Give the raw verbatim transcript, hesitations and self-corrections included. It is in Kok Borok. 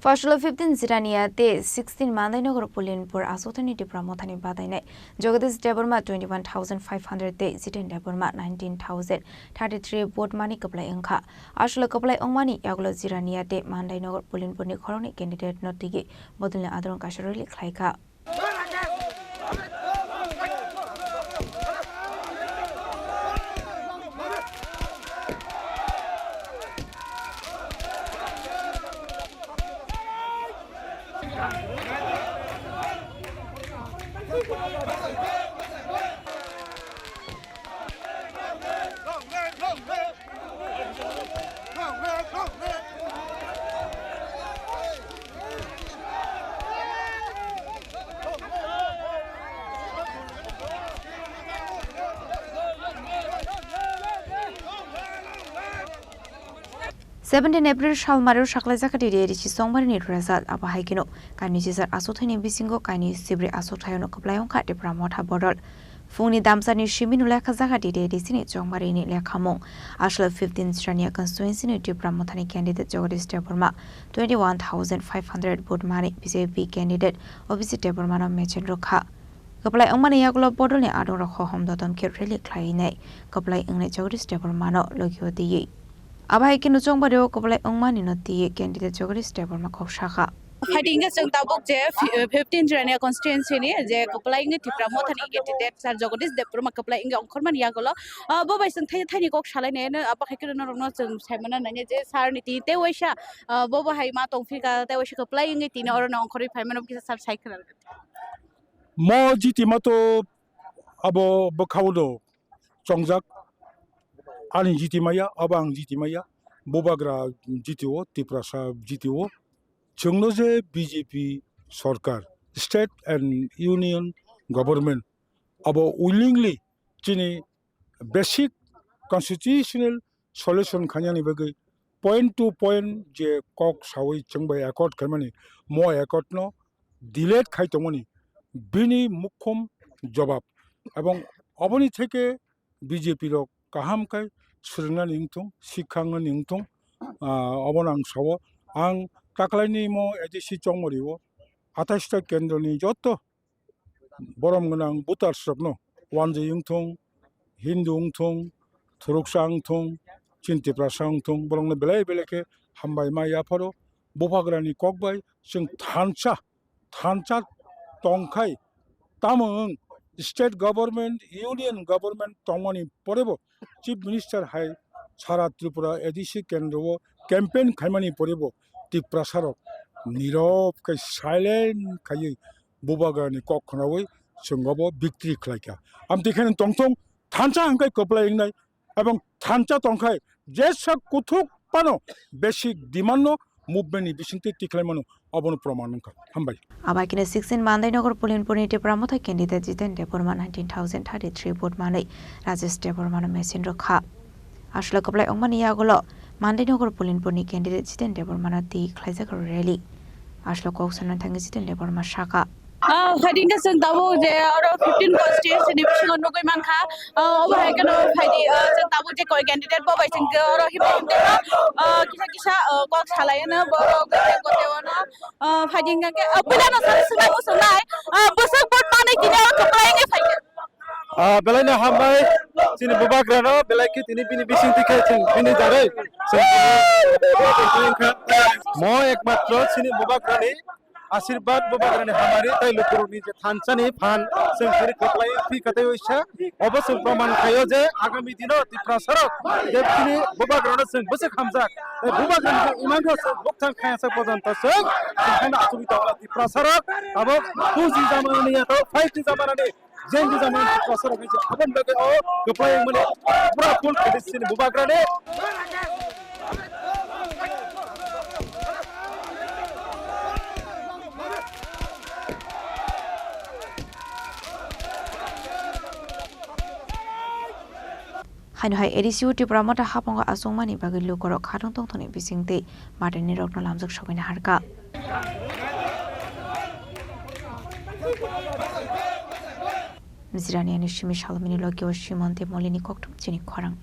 Pashlo fifteen Jirania tei sixteen Mandainagar Pulinpur aswk thani Tipra Mothani badainai Jagadish Debbarma twenty one thousand five hundred tei Jiten Debbarma nineteen thousand thirty three vote mani kwplai wngkha. Aswk kwplai wngmani yagulo Jirania tei Mandainagar Pulinpurni khoroknwi candidate no twiwi bodolni adorong kaisa rally khlaikha. Seventeen April salmari o saklaijak D D A D C chongmari ni result, abo hai kheno kainwi chichar aswk thani bisingo kainwi sibri aswk thaio no kwplai wngkha Tipra Motha bodol. Phungni damsani simi no lekha jaga D D A D C ni chongmari ni lekhamung. Aswk fifteen Jirania constituency ni Tipra Mothani candidate Jagadish Debbarma twenty one thousand five hundred vote mani B J P candidate O B C Debbarma no mechen rwkha. Kwplai wngmani yagulo bodolni adongrok hohom dodom khe rally khlaiwi nai kwplai wngnai Jagadish Debbarmano logio twiwi. Abo hai kheno chongbario kwplai wngmani no twiwi candidate Jagadish Debbarma kok sakha. Phaidi hwnkhe chwng tabuk je fi-, fifteen Jirania constituency ni je kwplai wngwi Tipra Mothani candidate sir Jagadish Debbarma kwplai wngwi ongkhormani yagulo, ah, bo bai chwng thai-, thaini kok salainai, abo hai kheno norokno chwng saimano nai je sir ni twi tei waisa, ah, bo bo hai ma tongphika tei waisa kwplai wngwi tini oro no ongkhorwi phaimano kisa sir sai khna. Mo jiti mato abo bwkhao do chongjak. Ani jiti maya, abo ang jiti maya. Bubagra jiti o, Tiprasa jiti o. Chwngno je B J P sorkar, state and union government, abo willingly chini basic constitutional solution khainani bagwi point to point je kok sawi chwng bai accord khaimani, mo accord no delete khai tongmani bini mukhum jobab. Ebong oboni theke B J P rok kaham khai swrwngnani wngthung, sikha wngnani wngthung, ah, obono ang sao. Ang taklaini mo A D C chongmari o atais ta kendro ni joto borom gwnang voters rokno, wanjwi wngthung, Hindu wngthung, Thuruksa wngthung, chini Tiprasa wngthung, borokno belai belai khe hambai ma yapharo. Bubagrani kok bai chwng thansa, thansa tongkhai, tamo wng state government, union government tongmani porebo Chief Minister hai sara Tripura A D C kendro o campaign khaimani porebo Tiprasa rok nirok khe silent khaiwi Bubagrani kok khnaui chwng obo victory khlaikha. Amtwi kheno tongthung, thansa hwnkhe kwplai wngnai, ebong thansa tongkhai jesa kuthuk phano basic demand no movement ni bisingtwi tikhlai mano, obono proman wngkha. Hambai. Abai kene sixteen Mandainagar Pulinpurni Tipra Motha candidate Jiten Debbarma nineteen thousand thirty three vote manwi Rajesh Debbarma no mechen rwkha. Aswk kwplai wngmani yagulo Mandainagar Pulinpurni candidate Jiten Debbarma no twi khlaijak rally. Aswk kok sanani thangwi Jiten Debbarma sakha. Ah, phaidi hwnkhe chwng tabuk je oro fifteen constituency ni bisingo nugwi mankha. Ah, obo hai kheno phaidi, ah, chwng tabuk je koi candidate bo bai chwng oro himlai himlai no, ah, kisa kisa, ah, kok salai no borok gote gote ono. Ah, phaidi hwnkhe, ah, puila no sari swngna muchungnai, ah, bwswk vote manwi tini oro kwplai wngwi phaikha. Ah, belai no hambai chini Bubagrano, belai khe tini bini bising tikhe chwng bini jarwi chwng tini mo ekmatro chini Bubagrani ashirbad, Bubagrani hamari tei lukurokni je thansani phan chwng tini kwplai phi kwtaiwi sa. Obo chwng proman khaio je agami dino Tiprasarok je chini Bubagrano chwng bwswk hamjak. Tei Bubagrani je imangno chwng bukthang khayasa pojonto chwng chwng kheno achugwi tongo Tiprasarok. Abo two G jamanani ya to five G jamanani Jeng di jaman Tiprasarok hai je aboni bagwi o kwplai wngmani pura full credit chini Bubagrani. Haino hai A D C o Tipra Motha haphango achukmani bagwi lukurok khatong tongthokni bisingtwi matenirokno lamjak sogwi naharkha. Jirani ani simi salmini logi o Simon tei Molini kokthum chini khorang.